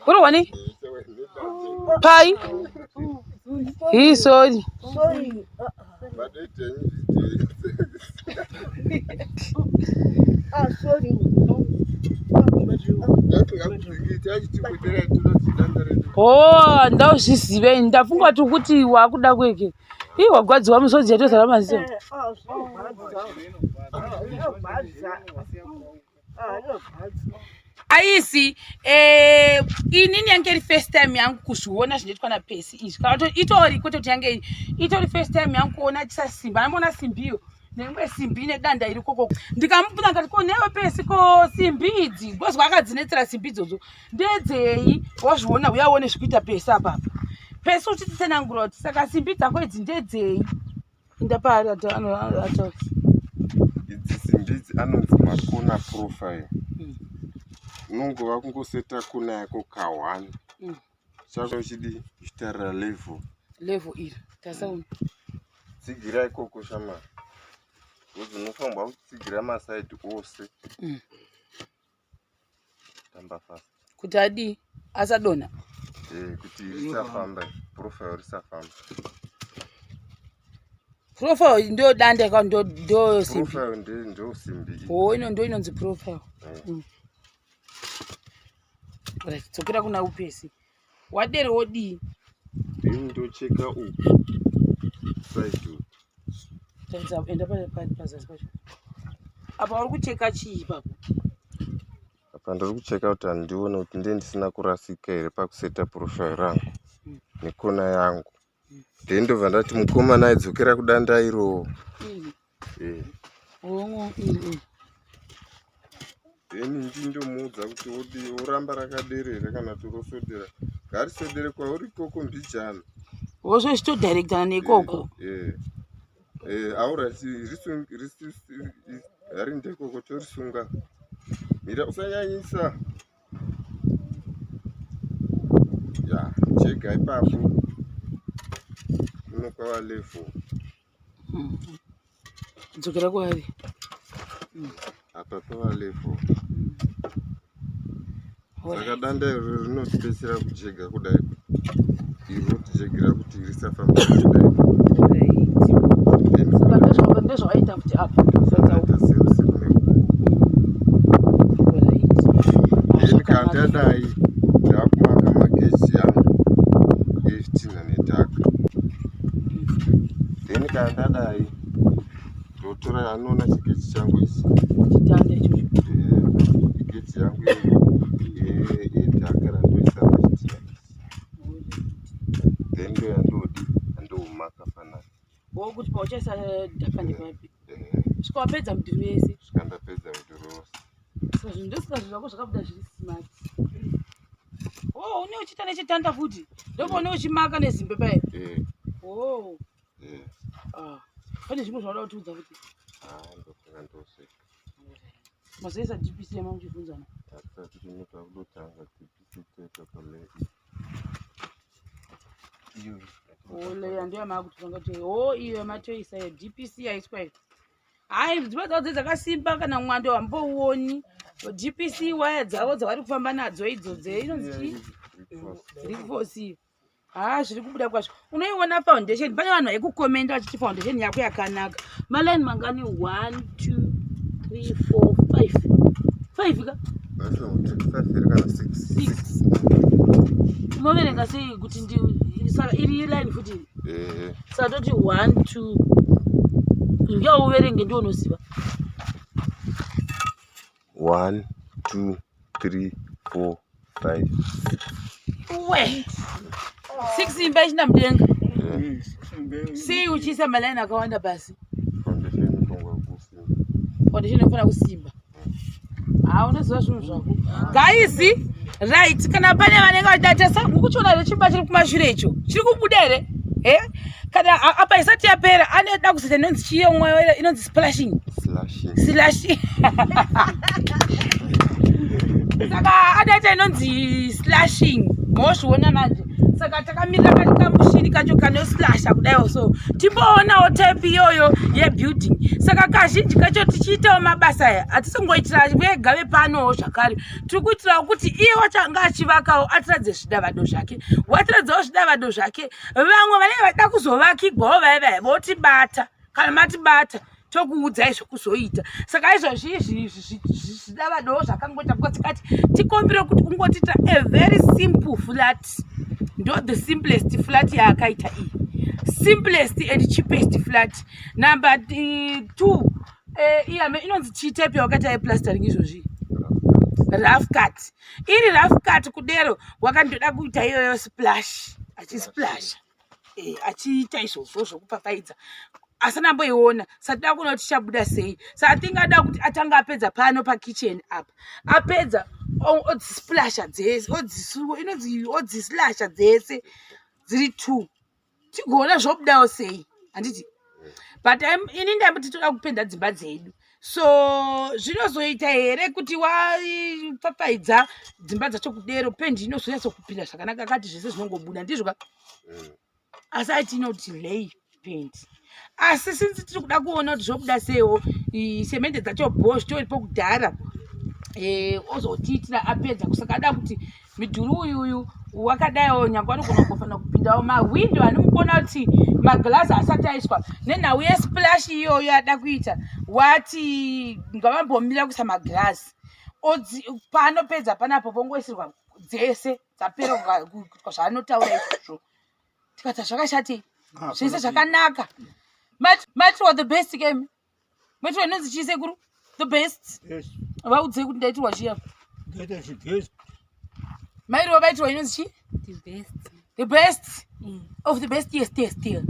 Kurohwa nei? Pai? Hii sorry. Sorry. Ah, sorry. Oh, ndauzvizive ndafunga kuti kuti wakuda kweke. Ii wagwadziwa misodzi yatozara maziso. Eh, ah, zvinorwadza. Zvinorwadza. Ah, zvinorwadza. Aisi eh, inini yange iri first time yangu kuzviona zvinoitwa napesi izvi kana kuti itori kwete kuti yange itori first time yangu kuona achisa simbi anamboona simbi iyo neimwe simbi ine danda iri koko ndikamubvunza ndikati ko newe pesi ko simbi idzi because akadzinetsera simbi idzodzo ndedzei wazviona uya uone zvikuita pesi apapa pesi uchititsanangura kuti saka simbi dzako idzi ndedzei inda paari ataura Idzi simbi idzi anonzi makona profile. Unongova kungoseta kona yako ka1. Chako uchidi uchitarira level. Level iri tasauna. Tsigira ikoko shamwari. Because unofanirwa kutsigira masaidi ose. Tamba fast. Kuti adii asadonha. Eh, kuti risafamba, profile risafamba. Profile ndo danda ka ndo ndo simbi. Profile ndo ndo simbi. Oh, ino ndo inonzi profile. Right, dzokera kuna upesi. Wadere wodii? Then ndocheka uku. Side uku. Taridza enda pazasi pacho. Apa uri kucheka chii ipapo? Apa ndiri kucheka kuti handione kuti ndiye ndisina kurasika here pakuseta profile rangu nekona yangu. Then ndobva ndati mukomana aidzokera kudanda iro. Iri. Eh. Hongu iri. Then ndindomuudza kuti wodi woramba rakaderera kana kuti roswedera. Ngariswedere kwauri ikoko mbijana. Wozvo chitodirectana neikoko. Eh. Eh, aura harinde ikoko torisunga. Mira usanyanyisa. Ya, chega ipapo. Kuno kwava level. Dzokera kwaari. Apa pava level. Saka danda iro rinotibetsera kujega kudai. Iri rinotijegera kuti risafamba kudai. Right. Saka ndezvawaita futi apa. Sadza Saka seru Right. Then kana tadai ndakumaka mageji angu echitinha nedhaka. Then kana ndadai ndotora anoona chigeji changu ichi. Chitanda ichocho. Eh, geji yangu yedhaka randoisa pachitinha ichi. Then ndoyandodi andoumaka panapa. Wokuti pauchaisa dhaka ndepapi? Eh, Svika wapedza mudhuri wese. svika ndapedza mudhuri wose. Saka zvinhu ndosika zvinhu zvako zvakabuda zviri smart. Oh, une uchiita nechitanda futi. Ndopaune uchimaka nezimbe paye. Eh, Oh. eh. Ah. Pane zvimwe zvauda kutiudza futi. Ah, ndofunga ndosvika. Mazoisa DPC yama muchibvunzana. Hatisati tinoita kudotanga DPC toita pamwe iyo. Oh, leya ndiyo yamaakutotanga kuti oh iyo yamatoisa iyo DPC yaiswa iyo. Hayi dzimba dzavo dze dzakasimba kana mwando hambouoni. DPC waya dzavo dzavari kufamba nadzo idzo dze inonzi chii? Reinforce. Ha zviri kubuda kwazvo. Unoiona foundation pane vanhu vaikukomenda vachiti foundation yako yakanaka. Maline mangani 1 2 3 4 5. 5 ka? Kana 6. 6. Unoverenga sei kuti ndi saka iri line futi Eh, saka toti 1 2 uya uverenge ndiwo unoziva. 1 2 3 4 5 6. We. 6 imba ichina mudenga. Eh, Sei uchiisa malaini akawanda pasi? foundation inofanirwa kusimba. Foundation inofanira kusimba. Ha unoziva zvinhu zvako. Guys, right kana pane vanenge vachida tesa mukuchiona here chimba chiri kumashure icho chiri kubuda here? Eh? Kana apa isati yapera anoda kuzoita inonzi chiye umwe inonzi splashing. Slashing. Slash. Saka anoita inonzi slashing. Mozviona manje. Saka takamirira kamushini kacho kanoslasha kudaiwo, so timboonawo type iyoyo yebuilding. Saka kazhinji kacho tichiitawo mabasa aya, hatisingoitira vega vepanowo, zvakare tiri kuitirawo kuti iye wacho anga achivakawo atiradze zvidavado zvake. Watiradzawo zvidavado zvake, vamwe vanenge vachida kuzovakigwawo vaya vaya votibata. Kana matibata, tokuudzai zvekuzoita. Saka izvozvi izvi zvidavadawo zvakangoita because tikati tikombire kuti ungotiita a very simple flat, ndo the simplest flat yaakaita iyi, simplest and cheapest flat. Number two, iyame inonzi chii type yawakaita yeplastering izvozvi? Rough cut. Iri rough cut kudero, wakandoda kuita iyoyo splash, achisplasha, achiita izvozvo zvokupfapfaidza, asina amboiona. Satida kuona kuti tichabuda sei. Saka tingada kuti atanga apedza pano pakitchen apa, apedza odzisplasha dzese, inonzi odzislasha dzese dziri two, tigoona zvobudawo sei, handiti? But ini ndamboti toda kupenda dzimba dzedu, so zvinozoita here kuti wapfapfaidza dzimba dzacho kudero, pendi inozonyatsokupinda zvakanaka? Akati zvese zvinongobuda, ndizvo ka? Asi aiti inoti lay paint, asi since tiri kuda kuona kuti zvobuda seiwo, semende dzacho bho zvitoripo kudhara, ozotiitira apedza. Kusaka ada kuti midhuri uyuyu wakadaiwo, nyange anogona kungofanira kupindawo mahwindo anomukuona kuti magirazi asati aiswa nenhau yesplash iyoyo ada kuita, wati ngavambomira kuisa magirazi. Paanopedza panapo, vongoisirwa dzese dzapera kuitwa zvaanotaura izvozvo. Tikati zvakashatei? Zvese zvakanaka. Maitirwa the best kemi. Maitirwa inonzi chii, sekuru? The best. Vaudzei kuti ndaitirwa chiya. Ndaita chibest. Mairiwa vaitirwa inonzi chii? The best. The best of the best. Yes, yes, yes.